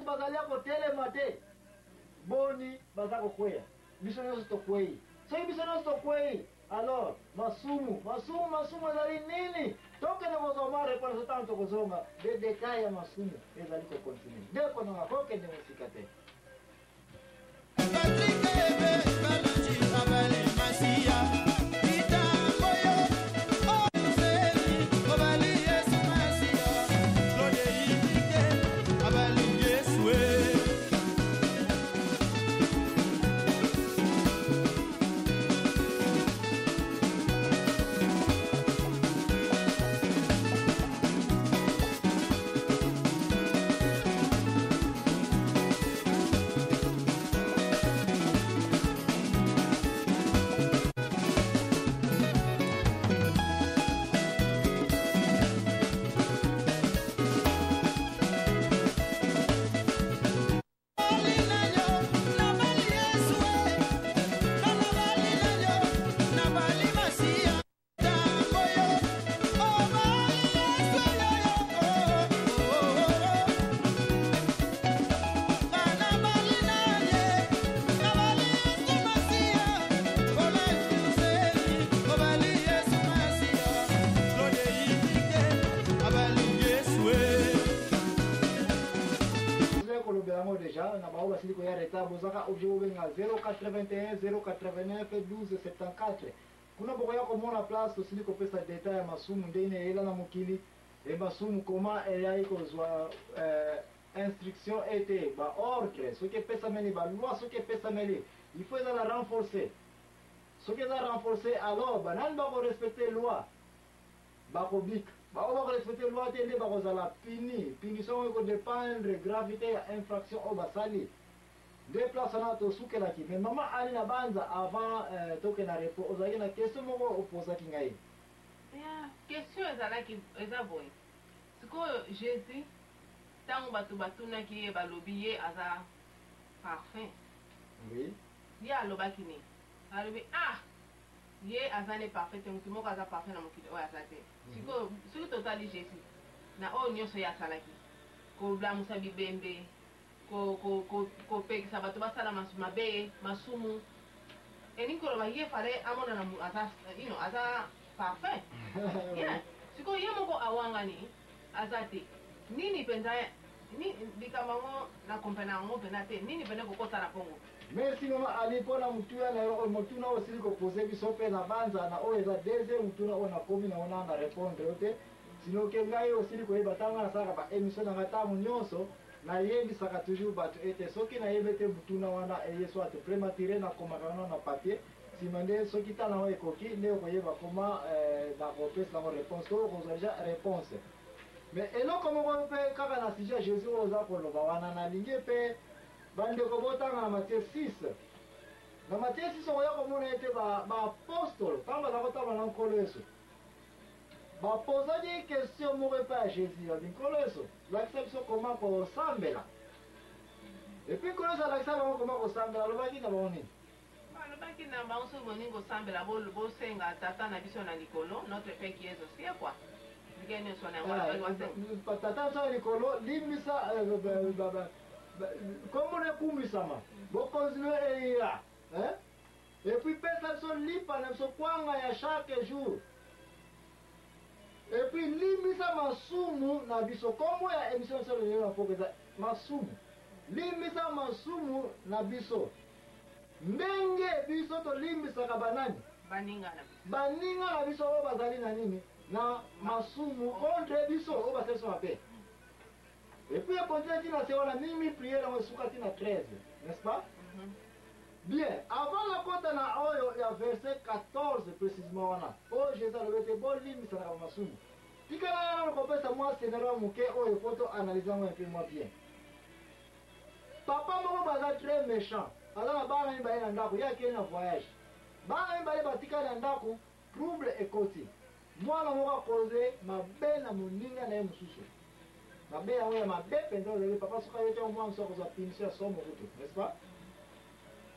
bazali ya kotelema te. Boni baza kokweya? Biso nyonso tokwei. Soki biso nyonso tokwei, alors masumu, masumu, masumu ezali nini? Tokende kozwa mwa reponse ntango tokozonga. De detail ya masumu ezali kokontinue. Ndeko na nga, kokende mosika te. Patrick Ebe Kalonji abali Masiya Itamboyo Oluseni obali Yesu Masiya Claude Ibike abali Yesu eh. Tozali kolobela yango deja na baoyo basili koya retard, bozaka oblige bobenga 081 089 12 74. Kuna bokoya komona place tosili kopesa detail ya masumu ndenge eyela na mokili e masumu koma eyai kozwa instruction ete ba ordre soki epesameli, ba loi soki epesameli, il faut ezala renforcer. Soki eza renforcer, alors banani bako respecter loi bakobika, baoyo bako respecter loi te nde bakozala puni. Punition yango eko dépendre gravité ya infraction oyo basali. Nde place wana tosukelaki. Mais mama Ali na banza avant tokende na repos, ozalaki na question moko opozaki ngai. Yeah, question ezalaki eza boye. Sikoyo Jésus ntango bato batunaki ye, balobi ye aza parfait. Ye alobaki nini? Alobi ah, ye aza ne parfait te, motu moko aza parfait na mokili oyo aza te. Sikoyo soki totali Jésus na oyo nyonso ye asalaki, kolamusa bibembe, kopekisa bato basala mabe, masumu, elingi koloba ye fale amonana aza, aza parfait. Yeah. Sikoyo ye moko awangani aza te. Nini mpenza likambo yango na comprendre yango mpenza te, nini mpenza kokosala bongo? Merci mama Ali mpona motuya na yo oyo motuna oyo osili kopose biso mpe na banza na oyo eza deuxième motuna oyo nakomi na wana na répondre yo te. Sino ke ngai osili koyeba ntango ngai nasalaka ba émission na ngai ntango nyonso nayebisaka toujours bato ete soki nayebi ete motuna wana eye soit prématuré, nakomaka wana na papier, nsima nde soki ntango yango ekoki nde okoyeba koma nakopesa yango réponse to okozwa déjà réponse. Mais eloko moko mpe kaka na sujet ya Jésus oyo oza koloba wana, nalingi mpe bandeko botanga na Matthieu 6. Na Matthieu 6 okoya komona ete baapostolo ntango baza kotambola na Nkolo Yesu bapozaki question moko epai ya Jésus, babi Nkolo Yesu lakisa biso koma kosambela. Et puis Nkolo Yesu alakisa bango koma kosambela, alobaki na bango nini? Alobaki na bango soki bolingi kosambela, bosenga tata na biso na likolo, notre Père qui est au ciel, quoi. Ndenge nyonso na yango alobaki basenga tata biso na likolo, limbisa kombo na ekumisama, bokonzi no eya, et puis pesa biso lipa na biso kwanga ya chaque jour, et puis limbisa masumu na biso. Kombo ya émission na biso lelo na poko eza masumu. Limbisa masumu na biso ndenge biso tolimbisaka banani? Baninga na biso. Baninga na biso oyo bazali na nini? Na masumu contre biso, oyo basali biso mabe. Et puis ekontinue ntina se wana mingi, prière yango esuka ntina 13, n'est-ce pas? Bien, avant nakota na oyo ya verset 14 précisément wana oyo Jésus alobi ete bolimbisanaka bamasumu, tikala ya nano kopesa mwa scénario ya moke oyo po to analyse yango un peu mwa bien. Papa moko baza très méchant, aza na bana mibale na ndako, ye akei na voyage, bana mibale batikali na ndako, trouble ekoti, mwana moko akoze mabe na moninga na ye mosusu, mabe yango ya mabe mpenza ozali papa soki ayoki yango, mwana mosusu akozwa punition ya somo kutu, n'est-ce pas?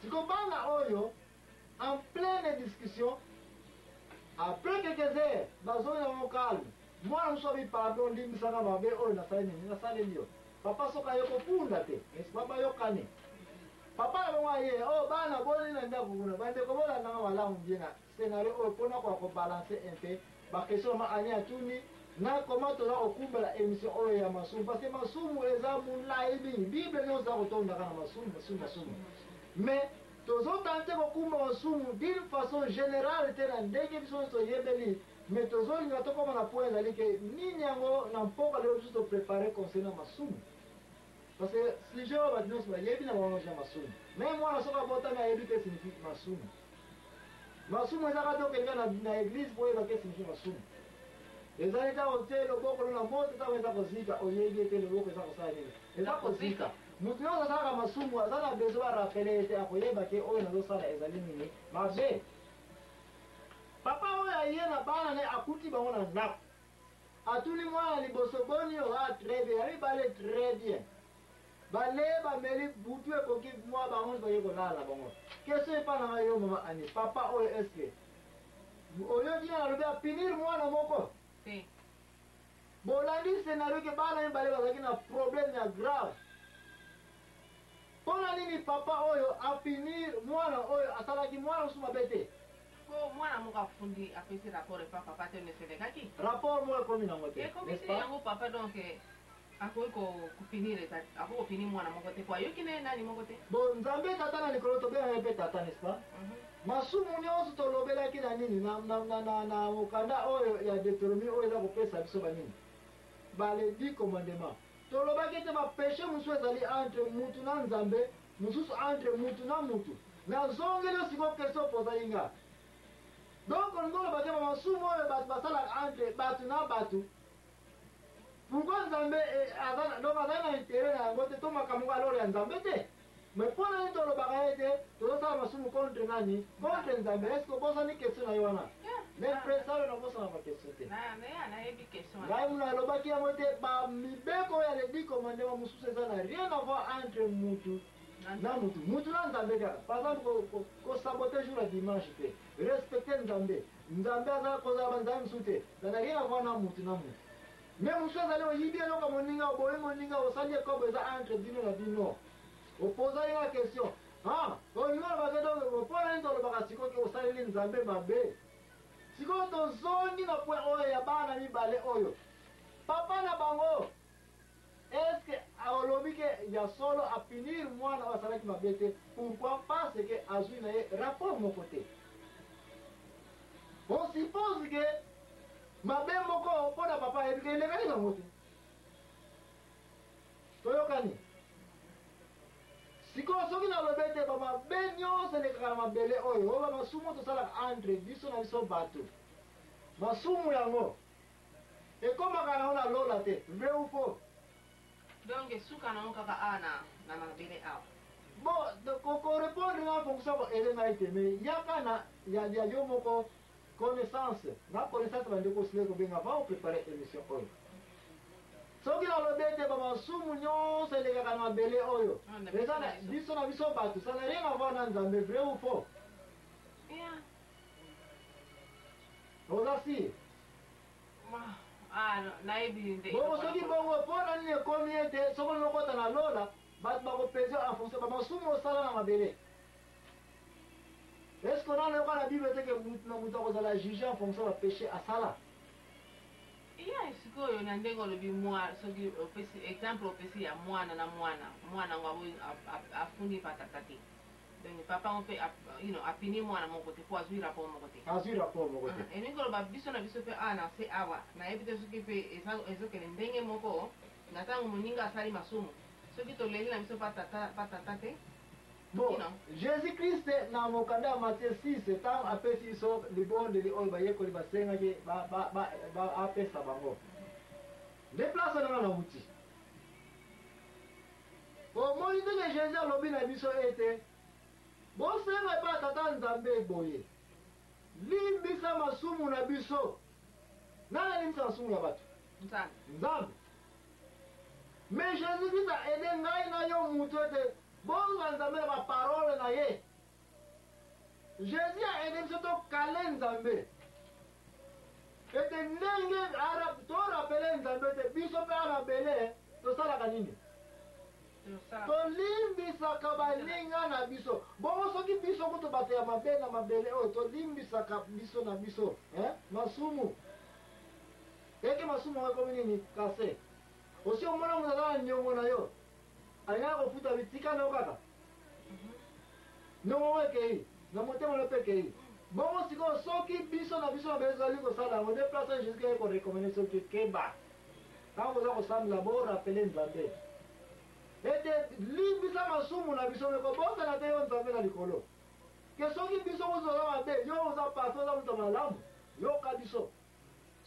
Siko bana oyo en pleine discussion, après quelques heures bazongi yango calme, mwana mosusu abi pardon, limbisaka mabe oyo nasali nini nasaleli yo. Papa soki aye kofunda te, n'est-ce pas? Bayokani. Papa na bango aye, oh bana boni na ndako kuna, bandeko bolanda nga malamu bien na scenario oyo pona koka ko balancer un peu ba questions mama Annie atuni na comment toza kokumbela emission oyo ya masumu, parce que masumu eza mulayi mingi, bible nionso eza kotonda kaka na masumu, masumu, masumu, mais tozo tenter kokumba masumu d'une façon generale te na ndenge biso nionso toyebeli. Mais tozolinga tokoma na point ezali ke nini yango na mpoka lelo biso to preparer concernant masumu. Parce que sujet oyo bato nyonso bayebi na bango ya masumu. Mais mwana soki abotami ayebi ke signifie masumu. Masumu eza kaka te okende na eglise po oyeba ke signifie masumu. Ezali ntango otie loboko no na moto ntango eza kozika oyebi ete loboko eza kosala nini? Eza kozika. Moto nyonso asalaka masumu aza na besoin ba rappeler ye te akoyeba ke oyo nazosala ezali nini? Mabe. Papa oyo aye na bana naye akuti bango na ndaku atuni mwana liboso boni yo ah très bien ya mibale très bien balee bameli butu ekoki mwa bango nionso baye kolala na bango question epa na ngai yo mama Annie papa oyo est ce que oyoki nga nalobi a punir mwana moko te bolandi scenario ke bana mibale bazalaki na problème ya grave Pona nini papa oyo a punir mwana oyo asalaki mwana mosusu mabe te? Po mwana moko afundi apesi rapport epa papa te nionso elekaki. Rapport moko ekomi nango te. Ekomi N'est-ce te pas? yango papa donc akoki ko punir eza akoki ko punir mwana moko te po ayoki naye nani moko te. Bon Nzambe tata na likolo tobengaka ye pe tata n'est-ce pas? Masumu nionso tolobelaki na nini na na na na na mokanda oyo ya Deuteronomie oyo eza kopesa biso ba nini? Ba les dix commandements. Tolobaki ete ba peches mosusu ezali entre mutu na Nzambe, mosusu entre mutu na mutu. Nazongeli yo sikoyo question opozaki nga. Donc olingi oloba ke ba masumu oyo batu basalaka entre batu na batu, pourquoi Nzambe aza donc azali na interet na yango te to makambo yango alors ya Nzambe te? Mais pona nini tolobaka ete tozosala masumu contre nani? Contre Nzambe. Est ce que obosani question na yo wana? L'impresario nabosana ba question te. Ngai muna alobaki yango ete ba mibeko oyo ya les dix commandements mosusu eza na rien à voir entre mutu na mutu. Mutu na Nzambe kaka. Par exemple ko, ko, ko saboter jour ya dimanche te. Respecter Nzambe. Nzambe aza kozala ba nzambe mosusu te. Ça n'a rien à voir na mutu na mutu. Mais mosusu ezali oyibi eloko ya moninga, obomi moninga, osali ekobo eza entre bino na bino. Opozaki nga question. Ah, olingi oloba te donc mpo na nini tolobaka sikoyo ke osaleli Nzambe mabe? Sikoyo tozongi na point oyo ya bana mibale oyo. Papa na bango est-ce que olobi ke ya solo a punir mwana oyo asalaki mabe te? Pourquoi? Parce que azui na ye rapport moko te. On suppose que mabe moko mpo na papa ayebi ke elekaki nango te. Toyokani? Sikoyo soki nalobi ete ba mabe nionso elekaka na mabele oyo, oyo ba masumu oyo tosalaka entre biso na biso batu, masumu yango ekomaka nango na lola te, vrai ou faux? Donc esuka nango kaka awa na na mabele awa? Bon, ko ko repondre nga fonction ko aider ngai te, mais yaka na ya ya yo moko connaissance, na connaissance ba ndeko osili kobenga avant o preparer emission oyo. Soki nalobi ete ba masumu nionso elekaka na mabele oyo eza na biso na biso batu, ça n'a rien à voir na Nzambe, vrai ou faux? Oza sur? Bongo soki bongo, po na nini ekomi ete soki olingi okota na lola, batu bako peser en fonction ba masumu osala na mabele? Est-ce que nanu oyoka na bible te que mutu na mutu akozala juger en fonction ba peches asala? Iya sikoyo na ndenge olobi mwa soki opesi exemple opesi ya mwana na mwana mwana yango aboyi afundi epa tata te donc papa yango pe you know apini mwana moko te po azui rapport moko te. Azui rapport moko te. Elingi koloba biso na biso pe awa na se awa nayebi te soki pe eza ezokende ndenge moko na tango moninga asali masumu soki toleli na biso pa tata pa tata te. Bon, Jesus Christ na mokanda ya Matthieu 6, tango apesi biso libondeli oyo bayekoli basengaki ba, ba, ba, ba, apesa bango. Nde place wana nga nawuti. Omoni ndenge Jesus alobi na biso ete bosenga epai ya Tata Nzambe boye, limbisa masumu na biso. Nani alimbisa masumu ya bato? Nzambe. Nzambe. Mais Jesus Christ a aide ngai na yo mutu ete Bozwa Nzambe na ba paroles na ye. Jesus a aide biso to caler Nzambe. Ete ndenge to rappeler Nzambe ete biso pe awa na mabele tosalaka nini? Tolimbisaka baninga na biso. Bongo soki biso kutu bato ya mabe na mabele oyo tolimbisaka biso na biso eh? Masumu eke masumu yango ekomi nini? Kase osi omona moto aza na niongo na yo alingaka kofuta bitika na yo kaka niongo yango ekei na motema na yo mpe ekei. Bongo sikoyo soki biso na biso na mabele tozali kosala yango nde place oyo Jesus aye korecommande soki keba. Tango boza kosambela, bo rappeler Nzambe ete limbisa masumu na biso, mais kobosana te yo Nzambe na likolo ke soki biso kutu toza mabe, yo oza parfait, oza moto ya malamu, yoka biso.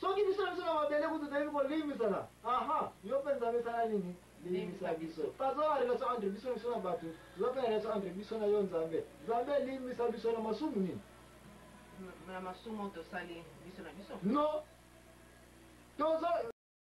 Soki biso na biso na mabele kutu toyebi kolimbisana, aha, yo pe Nzambe sala nini? Limbisa biso. Toza na relation entre biso na biso na bato, toza pe na relation entre biso na yo Nzambe. Nzambe limbisa biso na masumu nini? Na masumu oyo tosali biso na biso? Non. Toza.